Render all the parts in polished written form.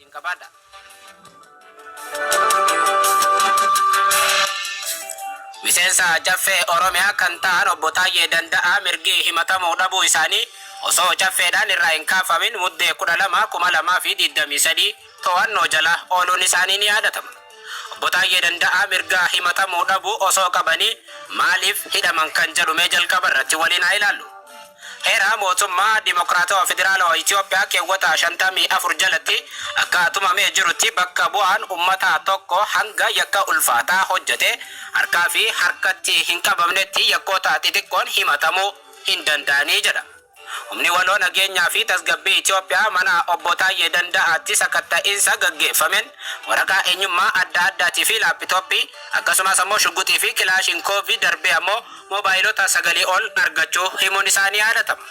wajjin qabaadha. Miseensa Caffee Oromiyaa kan ta'an Obbo Taayyee Danda'aa mirgi himatamuu dhabuu isaanii osoo Caffeedhaan irraa hin kaafamin Muddee 12, 2023 to'annoo jala ooluun isaanii ni yaadatama. Obbo Taayyee Danda'aa mirga himatamuu dhabuu osoo qabanii maaliif hidhaman kan jedhu mee jalqaba irratti waliin haa ilaallu. Heera Mootummaa Dimokiraatawa Federaalawa Itiyoophiyaa keewwata 54 jalatti akka tumamee jirutti bakka bu'aan ummataa tokko hanga yakka ulfaataa hojjete harkaa fi harkatti hin qabamnetti yakkoota xixiqqoon himatamuu hin danda'anii jedha. Humni Waloo Nageenyaa fi Tasgabbii Itiyoophiyaa mana Obbo Taayyee Danda'aatti sakatta'iinsa gaggeeffameen waraqaa eenyummaa adda addaatii fi laappitooppii akkasumas ammoo shugguxii fi kilaashinkoovii darbee ammoo Mobaayilota sagalii ol argachuu himuun isaa ni yaadatama.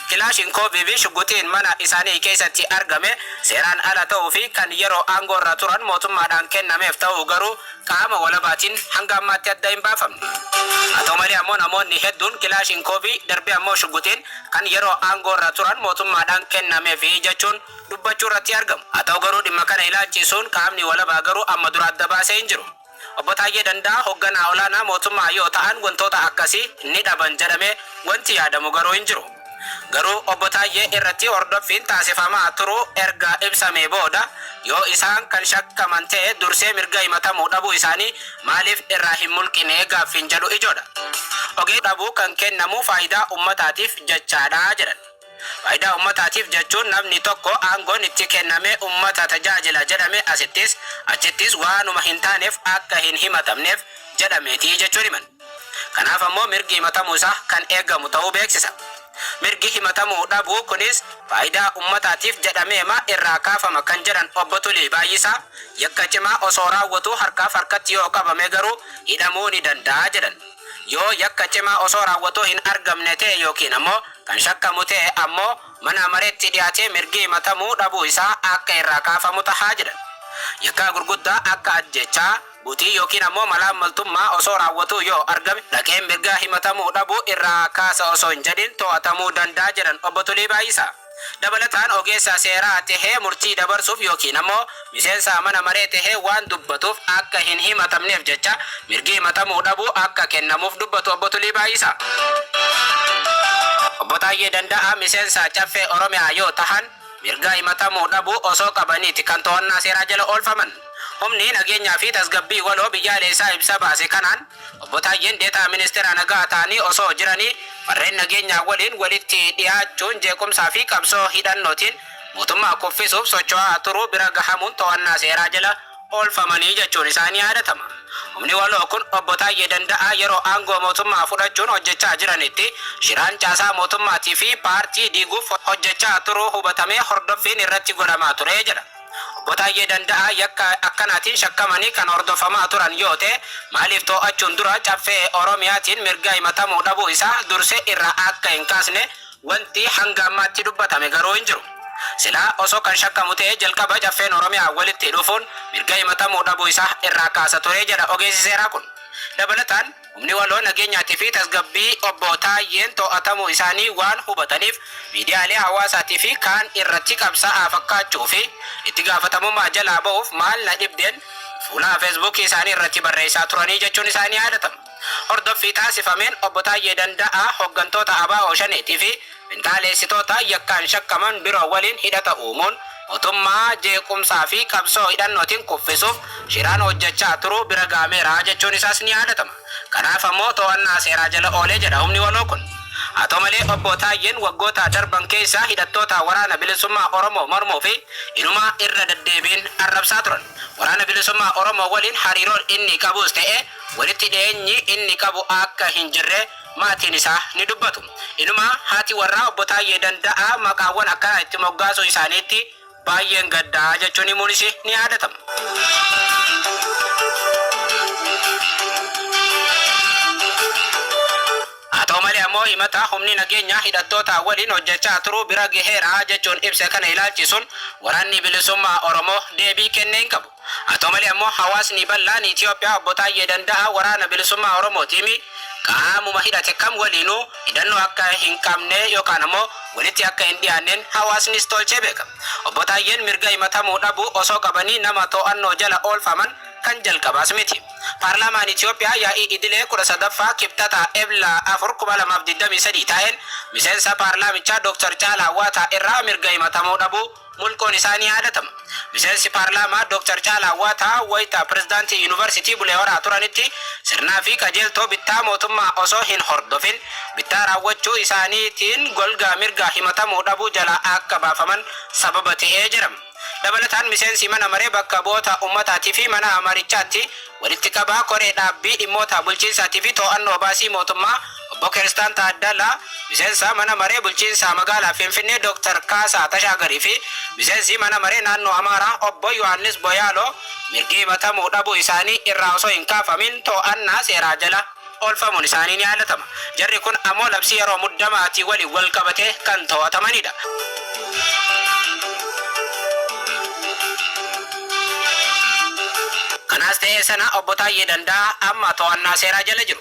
Kilaashinkoovii fi shugguxiin mana isaanii keessatti argame seeraan ala ta'uu fi kan yeroo aangoorra turan mootummaadhaan kennameef ta'uu garuu qaama walabaatiin hanga ammaatti adda hin baafamne. Haa ta'u malee ammoo namoonni hedduun kilaashinkoovii darbee ammoo shugguxiin kan yeroo aangoorra turan mootummaadhaan kennameefi jechuun dubbachuu irratti argamu. Haa ta'u garuu dhimma kana ilaalchisuun qaamni walabaa garuu amma dura adda baasee hin jiru. Obbo Taayyee Danda'aa hogganaa olaanaa mootummaa yoo ta'an wantoota akkasii ni dhaban jedhamee wanti yaadamu garuu hin jiru. Garuu Obbo Taayyee irratti hordoffiin taasifamaa turuu erga ibsamee booda yoo isaan kan shakkaman ta'e dursee mirga himatamuu dhabuu isaanii maaliif irraa hin mulqine gaaffiin jedhu ijoodha. Ogeessi dhabuu kan kennamu faayidaa ummataatiif jechaadha jedhan. Faayidaa ummataatiif jechuun namni tokko aangoon itti kennamee ummata tajaajila jedhame asittis achittis waanuma hin taaneef akka hin himatamneef jedhameeti jechuun himan. Kanaaf ammoo mirgi himatamuu isaa kan eegamu ta'uu beeksisa. Mirgi himatamuu dhabuu kunis faayidaa ummataatiif jedhameema irraa kaafama kan jedhan Obbo Tulii Baay'isaa, yakka cimaa osoo raawwatuu harkaaf harkatti yoo qabame garuu hidhamuu ni danda'a jedhan. Yoo yakka cimaa osoo raawwatuu hin argamne ta'e yookiin ammoo kan shakkamu ta'e ammoo mana mareetti dhiyaatee mirgi himatamuu dhabuu isaa akka irraa kaafamu taha jedhan. Yakka gurguddaa akka ajjeechaa, butii yookiin ammoo malaammaltummaa osoo raawwatuu yoo argame dhaqee mirga himatamuu dhabuu irraa kaasa osoo hin jedhin to'atamuu danda'a jedhan Obbo Tulii Baay'isaa. Dabalataan ogeessa seeraa tahee murtii dabarsuuf yookiin ammoo miseensa mana maree tahee waan dubbatuuf akka hin himatamneef jecha mirgi himatamuu dhabuu akka kennamuuf dubbatu Obbo Tulii Baay'isaa. Obbo Taayyee Danda'aa miseensa Caffee Oromiyaa yoo tahan mirga himatamuu dhabuu osoo qabaniiti kan to'annaa seeraa jala oolfaman. Humni nageenyaa fi tasgabbii waloo biyyaaleessaa ibsa baase kanaan Obbo Taayyeen Deetaa Ministeera Nagaa ta'anii osoo jiranii farreen nageenyaa waliin walitti dhiyaachuun jeequmsaa fi qabsoo hidhannootiin mootummaa kuffisuuf socho'aa turuu bira gahamuun to'annaa seeraa jala oolfamanii jechuun isaa ni yaadatama. Humni waloo kun Obbo Taayyee Danda'aa yeroo aangoo mootummaa fudhachuun hojjechaa jiranitti shiraan caasaa mootummaatii fi paartii diiguuf hojjechaa turuu hubatamee hordoffiin irratti godhamaa ture jedha. Obbo Taayyee Danda'aa yakka akkanaatiin shakkamanii kan hordofamaa turan yoo ta'e maaliif too'achuun dura Caffee Oromiyaatiin mirga himatamuu dhabuu isaa dursee irraa akka hin kaasne wanti hanga ammaatti dubbatame garuu hin jiru. Silaa osoo kan shakkamu ta'ee jalqaba Caffeen Oromiyaa walitti dhufuun mirga himatamuu dhabuu isaa irraa kaasa ture jedha ogeessi seeraa kun. Dabalataan Humni Waloo Nageenyaatii fi Tasgabbii Obbo Taayyeen to'atamuu isaanii waan hubataniif miidiyaalee hawaasaatii fi kaan irratti qabsaa'aa fakkaachuu fi itti gaafatamummaa jalaa bahuuf maal na dhibdeen fuula Feesbuukii isaanii irratti barreessaa turanii jechuun isaa ni yaadatama. Hordoffii taasifameen Obbo Taayyee Danda'aa hoggantoota ABO Shaneetii fi finxaaleessitoota yakkaan shakkaman biroo waliin hidhata uumuun mootummaa jeequmsaa fi qabsoo hidhannootiin kuffisuuf shiraan hojjechaa turuu bira ga'ameera jechuun isaas ni yaadatama. Kanaaf ammoo to'annaa seeraa jala oole jedha humni waloo kun. Haa ta'u malee Obbo Taayyeen waggoota darban keessa hidhattoota Waraana Bilisummaa Oromoo mormuu fi inumaa irra deddeebiin arrabsaa turan. Waraana Bilisummaa Oromoo waliin hariiroon inni qabus ta'e walitti dhiyeenyi inni qabu akka hin jirre maatiin isaa ni dubbatu. Inumaa haati warraa Obbo Taayyee Danda'aa maqaawwan akkanaa itti moggaasuu isaaniitti baay'een gadda jechuun himuun ishee ni yaadatama. Haa ta'u malee ammoo himata humni nageenyaa hidhattoota waliin hojjechaa turuu bira gaheera jechuun ibse kana ilaalchisuun Waraanni Bilisummaa Oromoo deebii kenne hin qabu. Haa ta'u malee ammoo hawaasni bal'aan Itoophiyaa Obbo Taayyee Danda'aa Waraana Bilisummaa Oromootiimi qaamuma hidhate kam waliinuu hidhannoo akka hin qabne yookaan ammoo walitti akka hin dhiyaanneen hawaasnis tolchee beeka. Obbo Taayyeen mirga himatamuu dhabuu osoo qabanii nama to'annoo jala oolfaman kan jalqabaas miti. Paarlaamaan Itoophiyaa yaa'ii idilee 13ffaa Kibxata Ebla 4, 2023 taa'een miseensa paarlaamichaa Dr. Caalaa Waataa irraa mirga himatamuu dhabuu mulquun isaa ni yaadatama. Miseensi paarlaamaa Dr. Caalaa Waataa wayita pirezidaantii Yuunivarsiitii Bulee Horaa turanitti sirnaa fi qajeeltoo bittaa mootummaa osoo hin hordofin bittaa raawwachuu isaaniitiin golgaa mirga himatamuu dhabuu jalaa akka baafaman sababa ta'ee jira. Dabalataan miseensi mana maree bakka bu'oota ummataatii fi mana marichaatti walitti qabaa koree dhaabbii dhimmoota bulchiinsaatii fi to'annoo baasii mootummaa obbo Kiristaan Taaddalaa, miseensa mana maree bulchiinsa magaalaa Finfinnee Dr. Kaasaa Tashaagarii fi miseensi mana maree naannoo Amaaraa obbo Yohaannis Boyaaloo mirgi himatamuu dhabuu isaanii irraa osoo hin kaafamin to'annaa seeraa jala oolfamuun isaanii ni yaadatama. Jarri kun ammoo labsii yeroo muddamaatii waliin wal qabatee kan to'atamanidha. Kanaas ta'ee sana obbo Taayyee Danda'aa amma to'annaa seeraa jala jiru.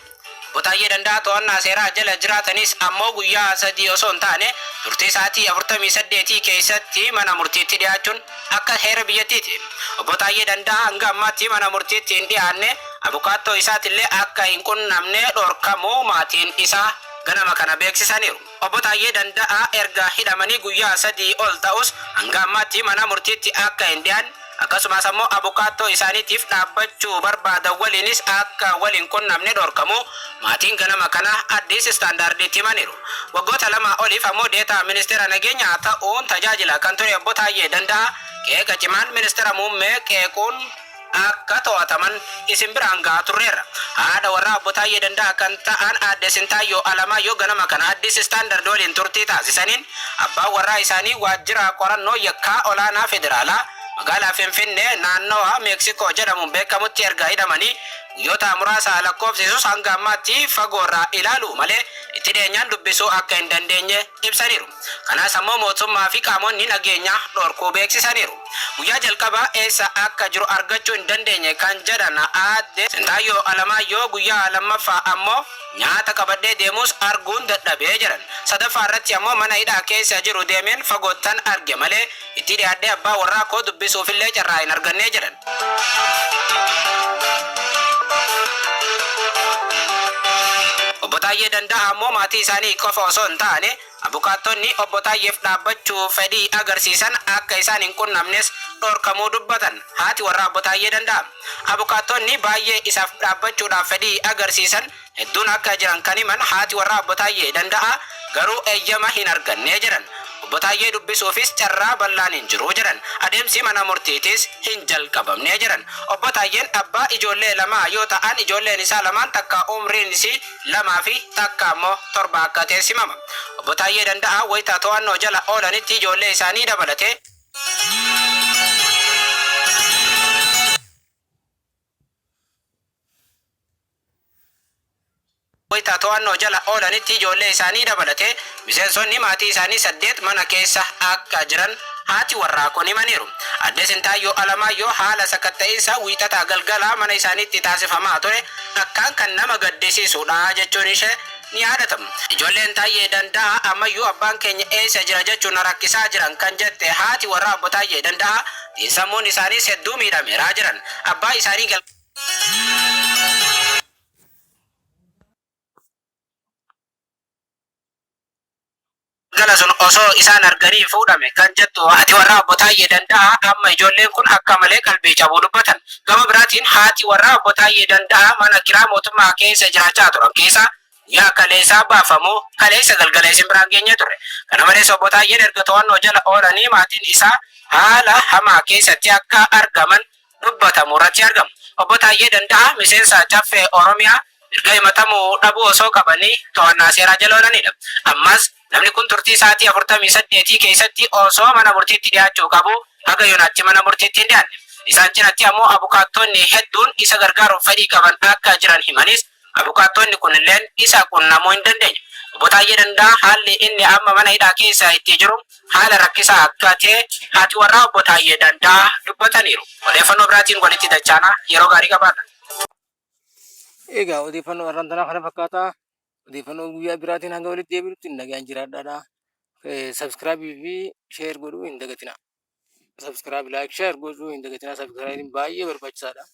Obbo Taayyee Danda'aa to'annaa seeraa jala jiraatanis ammoo guyyaa 3 osoo hin taane turtii sa'aatii 48 keessatti mana murtiitti dhiyaachuun akka heera biyyattiiti. Obbo Taayyee Danda'aa hanga ammaatti mana murtiitti hin dhiyaanne, abukaattoo isaatillee akka hin qunnamne dhorkamuu maatiin isaa ganama kana beeksisaniiru. Obbo Taayyee Danda'aa erga hidhamanii guyyaa 3 ol ta'us hanga ammaatti mana murtiitti akka hin dhiyaanne, akkasumas ammoo abukaattoo isaaniitiif dhaabbachuu barbaadan waliinis akka wal hin qunnamne dhorkamuu maatiin ganama kana Addis Standarditti himaniiru. Waggoota lamaa oliif ammoo Deetaa Ministeera Nageenyaa ta'uun tajaajilaa kan ture Obbo Taayyee Danda'aa qeeqa cimaan Ministira Muummee qeequun akka to'ataman isin biraan gahaa turreerra. Haadha warraa Obbo Taayyee Danda'aa kan ta'an Aadde Sintaayyoo Alamaayyoo ganama kana Addis Standard waliin turtii taasisaniin abbaan warraa isaanii Waajjira Qorannoo Yakkaa Olaanaa Federaalaa magaalaa Finfinnee naannawa Meeksikoo jedhamuun beekamutti erga hidhamanii guyyoota muraasa lakkoofsisus hanga ammaatti fagoorraa ilaaluu malee itti dhiyeenyaan dubbisuu akka hin dandeenye ibsaniiru. Kanas ammoo mootummaa fi qaamonni nageenyaa dhorkuu beeksisaniiru. Guyyaa jalqabaa eessa akka jiru argachuu hin dandeenye kan jedhan Aadde Sintaayyoo Alamaayyoo guyyaa lammaffaa ammoo nyaata qabadhee deemus arguun dadhabee jedhan. Sadaffaa irratti ammoo mana hidhaa keessa jiru deemeen fagoottan arge malee itti dhiyaadhee abbaa warraa koo dubbisuufillee carraa hin arganne jedhan. Obbo Taayyee Danda'aa ammoo maatii isaanii qofa osoo hin taane Abukaattonni Obbo Taayyeef dhaabbachuu fedhii agarsiisan akka isaan hin qunnamnes dhorkamuu dubbatan haati warraa Obbo Taayyee Danda'aa. Abukaattonni baayyee isaaf dhaabbachuudhaaf fedhii agarsiisan hedduun akka jiran kan himan haati warraa Obbo Taayyee Danda'aa garuu eeyyama hin arganne jedhan. Obbo Taayyee dubbisuufis carraa bal'aan hin jiru jedhan. Adeemsi mana murtiitis hin jalqabamne jedhan. Obbo Taayyeen abbaa ijoollee lamaa yoo ta'an ijoolleen isaa lamaan takka umriin isii 2 fi takka ammoo 7 akka ta'es himama. Obbo Taayyee Danda'aa wayita to'annoo jala oolanitti ijoollee isaanii dabalatee, wayita to'annoo jala oolanitti ijoollee isaanii dabalatee miseensonni maatii isaanii 8 mana keessa akka jiran haati warraa kun himaniiru. Aadde Sintaayyoo Alamaayyoo haala sakatta'iinsa Wiixata galgalaa mana isaaniitti taasifamaa ture akkaan kan nama gaddisiisuudha jechuun ishee ni yaadatama. Ijoolleen Taayyee Danda'aa ammayyuu abbaan keenya eessa jira jechuun na rakkisaa jiran kan jette haati warraa Obbo Taayyee Danda'aa xiinsammuun isaaniis hedduu miidhameera jedhan. Abbaa isaanii gal. Galgala sun osoo isaan arganii fuudhame kan jettu haati warraa Obbo Taayyee Danda'aa amma ijoolleen kun akka malee qalbii cabuu dubbatan. Gama biraatiin haati warraa Obbo Taayyee Danda'aa mana kiraa mootummaa keessa jiraachaa turan keessaa guyyaa kaleessaa baafamuu kaleessa galgala isin biraan geenyee turre. Kana malees Obbo Taayyeen erga to'annoo jala oolanii maatiin isaa haala hamaa keessatti akka argaman dubbatamu irratti argamu. Obbo Taayyee Danda'aa miseensa Caffee Oromiyaa mirga himatamuu dhabuu osoo qabanii to'annaa seeraa jala oolanidha. Ammas namni kun turtii sa'aatii 48 keessatti osoo mana murtiitti dhiyaachuu qabuu haga yoonaatti mana murtiitti hin dhiyaanne. Isaan cinatti ammoo abukaattonni hedduun isa gargaaruuf fedhii qaban akka jiran himanis Abukaattonni kunilleen isa qunnamuu hin dandeenye. Obbo Taayyee Danda'aa haalli inni amma mana hidhaa keessa itti jiru haala rakkisaa akka ta'e haati warraa Obbo Taayyee Danda'aa dubbataniiru. Odeeffannoo biraatiin walitti dachaana. Yeroo gaarii qabaadha. Egaa odeeffannoo har'aan tanaa kana fakkaata. Odeeffannoo guyyaa biraatiin hanga walitti deebinutti nagaan jiraadhaadha. Subscribe fi share godhuu hin dagatinaa. Subscribe, like, share gochuu hin dagatinaa. Subscribeiin baay'ee barbaachisaadha.